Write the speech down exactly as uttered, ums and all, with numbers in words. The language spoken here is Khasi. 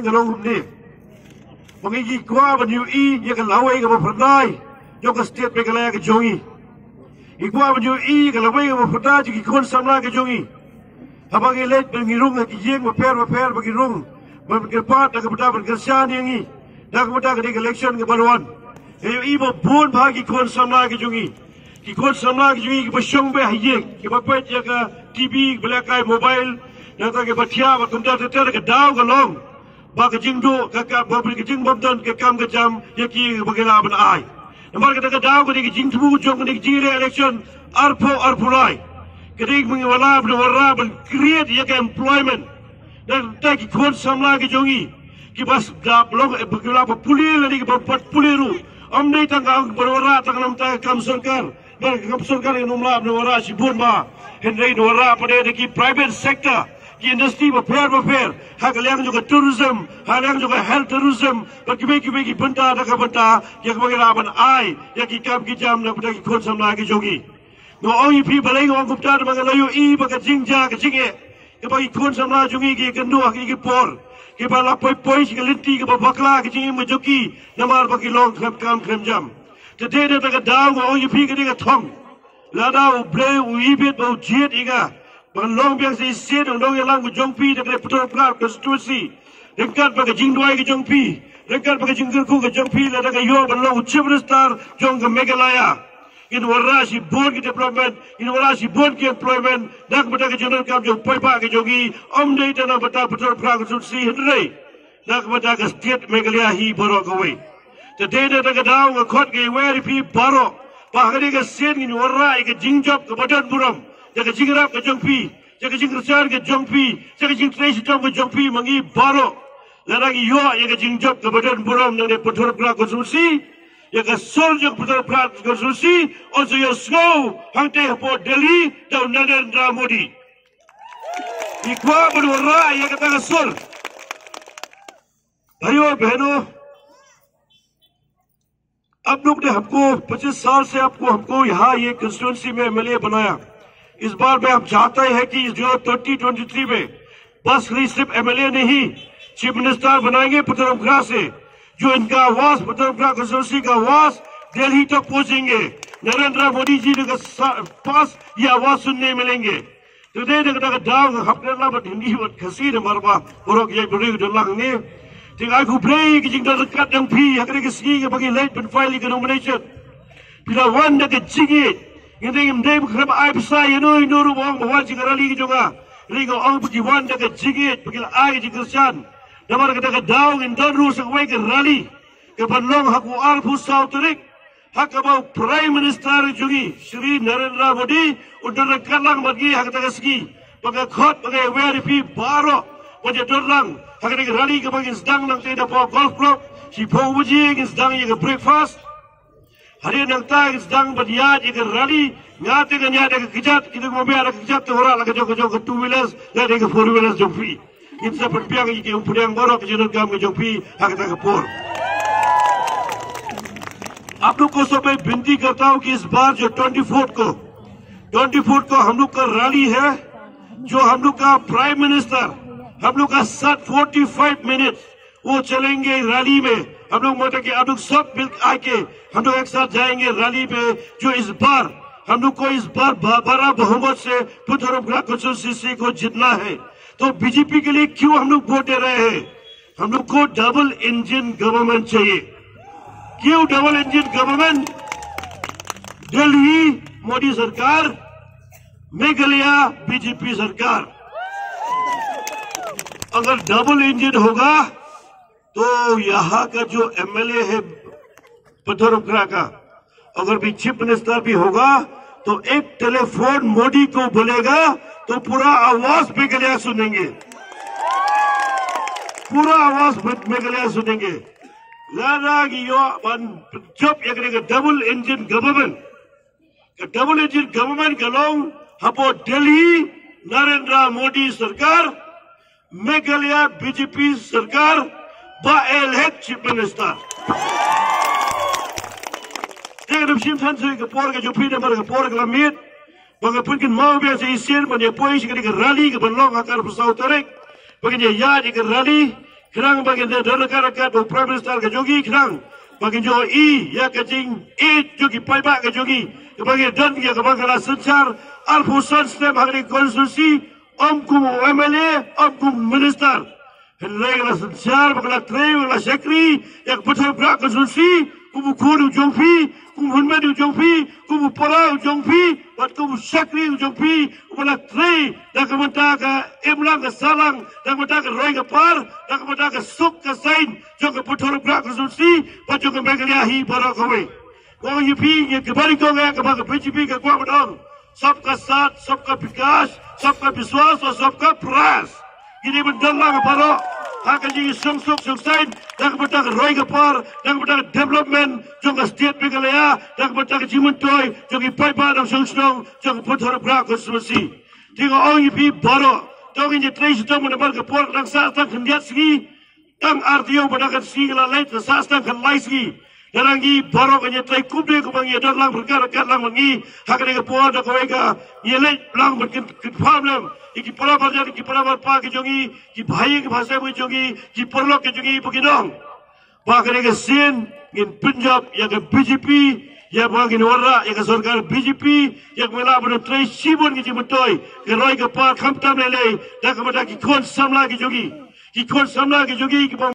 Ka long kumne. Ba ngi ki kwah ban ïohi ïa ka lawei kaba phyrdai jong ka state Meghalaya ka jong ngi. Ngi kwah ban ïohi ïa ka lawei kaba phyrdai jong ki khun samla ka jong ngi. Haba ngi leit ban ngi rung ha ki ïing bapher bapher ba ngi rung ban kyrpad da ka bynta ban kyrshan ïa ngi da ka bynta ka dei ka election kaba wan. Ngi ïohi ba bun bha ki khun samla ka jong ngi. Ki khun samla ki jong ngi kiba shong beit ha ïing, kiba peit ïa ka T V, kiba lehkai mobile, nangta kiba thiah bad kumta ter ter, ka daw ka long ba ka jingduh ka ka ba ka jingbymdon ka kam ka jam ïa ki ba ki lah ban ai. Namar kata ka daw ka dei ka jingthmu jong ka dei ka jingïaleh election arphew arphew lai. Ka dei ka dei ban wanrah ban create ïa ka employment. Nangta ki khun samla ki jong ngi kiba s- da long eh, ba ki lah ba pule lane kiba pat pule ruh. Ym dei tang ka ban wanrah tang namar ka kam sorkar. Ba ka kam sorkar ngi ym lah ban wanrah shibun bha. Hynrei ngi wanrah pat da ki private sector, ki industry bapher bapher, ha ka liang jong ka tourism, ha ka liang jong ka health tourism, bad kiwei kiwei ki bynta da ka bynta ïa kaba ngi lah ban ai ïa ki kam ki jam na ka bynta ki khun samla ki jong ngi. Nga ong ïa phi balei nga ong kumta, namar nga la ïohi ba ka jingjia ka jingeh kaba ki khun samla jong ngi ki ïakynduh ha kine ki por, kiba la poi poi sha ka lynti kaba bakla ka jingim ka jong ki namar ba ki long khlem kam khlem jam. Te dei na kata ka daw nga ong ïa phi, ka dei ka thong. Lada U Blei u ibit bad u jied ïa nga ban long biang sa shisien u nongïalam ka jong phi da ka dei Pathum Khrah constituency, ryngkat bad ka jingduwai ka jong phi, ryngkat bad ka jingkyrkhu ka jong phi, lada nga ïoh ban long u Chief Minister jong ka Meghalaya, ngin wanrah shibun ki development, ngin wanrah shibun ki employment na ka bynta ka jingdonkam jong u paidbah ka jong ngi. Ym dei tang na ka bynta Pathum Khrah constituency hynrei na ka bynta ka state Meghalaya hi baroh kawei. Te dei na kata ka daw nga khot, nga wer ïa phi baroh ba ha kane ka sien ngin wanrah ïa ka jingjop kaba don burom da ka jingïarap ka jong phi, da ka jingkyrshan ka jong phi, da ka jingtrei shitom ka jong phi ma ngi baroh. Lada ngi ïoh ïa ka jingjop kaba don burom na ka Pathum Khrah constituency, ïa ka sur jong Pathum Khrah constituency yn sa ïohsngew hangtei hapoh Delhi da u Narendra Modi. Ngi kwah ban wanrah ïa kata ka sur. भाइयों बहनों, आप लोग ने हमको, पच्चीस साल से आपको, हमको यहाँ ये कॉन्स्टिट्यूएंसी में एमएलए बनाया। इस बार में हम चाहते हैं कि जो ट्वेंटी ट्वेंटी थ्री में बस खाली सिर्फ एमएलए नहीं, चीफ मिनिस्टर बनाएंगे पथरमखरा से, जो इनका आवाज, पथरमखरा कॉन्स्टिट्यूएंसी का आवाज दिल्ली तक पहुंचेंगे। नरेंद्र मोदी जी के सा- पास ये आवाज सुनने मिलेंगे। Te dei na kata ka daw nga hap kren lang bad Hindi bad Khasi namar ba baroh ki ïaid bynriew ki don lang hangne. Te nga ai khublei ïa ka jingdon ryngkat jong phi ha kane ka sngi kaba ngi leit ban file ïa ka nomination. Phi la wan da ka jingïeit. Ngi dei, ngim dei ba khlem ai pisa ïano ïano ruh ba ong ba wan sha ka rally ka jong nga. Hynrei nga ong ba ki wan da ka jingïeit, ba ki la ai ka jingkyrshan. Namar kata ka daw ngin don ruh sa kawei ka rally kaban long ha ka arphew saw tarik, ha kaba u Prime Minister jong ngi Shri Narendra Modi un don ryngkat lang bad ngi ha kata ka sngi. Ba nga khot, ba nga wer ïa phi baroh ban ïa don lang ha kata ka rally kaba ngin sdang nangtei napoh Golf Club. Shiphew baje ngin sdang ïa ka breakfast. Hadien nangta ngin sdang ban ïaid ïa ka rally. Nga te ngan ïaid da ka kjat, kito kiba ym ïaid da ka kjat te wanrah la ka jong, ka jong ka two wheelers lane ka four wheelers jong phi. Ngin sa pynbiang ïa ki umphniang baroh ka jingdonkam ka jong phi ha kata ka por. आप लोग को सब मैं विनती करता हूँ कि इस बार जो ट्वेंटी फोर्थ को, ट्वेंटी फोर्थ को हम लोग का रैली है, जो हम लोग का प्राइम मिनिस्टर हम लोग का साथ फोर्टी फाइव मिनट्स वो चलेंगे रैली में। हम लोग मतलब कि आप लोग सब मिल आके हम लोग एक साथ जाएंगे रैली में, जो इस बार हम लोग को इस बार ब- बड़ा बहुमत से पथरमखरा कॉन्स्टिट्यूएंसी को जीतना है। तो बीजेपी के लिए क्यों हम लोग वोट दे रहे हैं? हम लोग को डबल इंजन गवर्नमेंट चाहिए। क्यों डबल इंजन गवर्नमेंट? दिल्ली मोदी सरकार, मेघालय बीजेपी सरकार। अगर डबल इंजन होगा तो यहाँ का जो एमएलए है पथरमखरा का, अगर भी चीफ मिनिस्टर भी होगा तो एक टेलीफोन मोदी को बोलेगा तो पूरा आवाज मेघालय सुनेंगे, पूरा आवाज मेघालय सुनेंगे। Lada ngi ïoh ban jop ïa kane ka double engine government, ka double engine government ka long hapoh Delhi Narendra Modi सरकार, Meghalaya बीजेपी सरकार, bad elect chief minister. Te ngam shim than sa ka por ka jong phi namar ka por ka la miet. Ba nga pynkynmaw biang sa shisien ban ïa poi sha kane ka rally kaban long ha ka arphew saw tarik. Ba ngin ïa ïaid ïa ka rally Khnang ba ngin don ryngkat ryngkat bad u Prime Minister ka jong ngi, khnang ba ngin ïohi ïa ka jingïeit jong ki paidbah ka jong ngi, kaba ngin don ïa kaba ka la synshar arphew san snem ha kane ka constituency, ym kum u M L A, ym kum u minister. Hynrei ka la synshar bad ka la trei bad ka la shakri ïa ka Pynthorumkhrah constituency kum u khun u jong phi, kum u hynmen u jong phi, kum u para u jong phi, bad kum u shakri u jong phi, uba la trei da ka bynta ka imlang ka sahlang, da ka bynta ka roi ka par, da ka bynta ka suk ka saiñ jong ka Pynthorumkhrah constituency bad jong ka Meghalaya hi baroh kawei. Nga ong ïa phi, ïa kaba nyngkong, ïa kaba ka B J P ka kwah ban ong, सबका साथ, सबका विकास, सबका विश्वास और सबका प्रयास. Ngi dei ban don lang baroh ha ka jingsuk suk suk saiñ, da ka bynta ka roi ka par, da ka bynta ka development jong ka state Meghalaya, da ka bynta ka jingmyntoi jong ki paidbah nongshong shnong jong ka Pynthorumkhrah constituency. Te nga ong ïa phi baroh, to ngin ïa trei shitom namar ka por ka dang sah tang khyndiat sngi. Tang ar taïew ba dang kan sngi ka la leit, la sah tang khatlai sngi. Te ngi baroh ngin ïa trei kumne kumba ngi ïa don lang ryngkat ryngkat lang bad ngi ha kane ka por, da kawei ka ngi ïa leit lang ban kyn, kynpham lem ïa ki para marjan, ki para marpa ki jong ngi, ki bahaïing ki bahasem ki jong ngi, ki paralok ki jong ngi, ba kin ong ba kane ka sien ngin pynjop ïa ka B J P, ïa ba ngin wanrah ïa ka sorkar B J P, ïa kaba ngin lah ban trei shibun ki jingmyntoi, ka roi ka par khamtam lei lei, da kaba da ki khun samla ki jong ngi, ki khun samla ki jong ngi kiba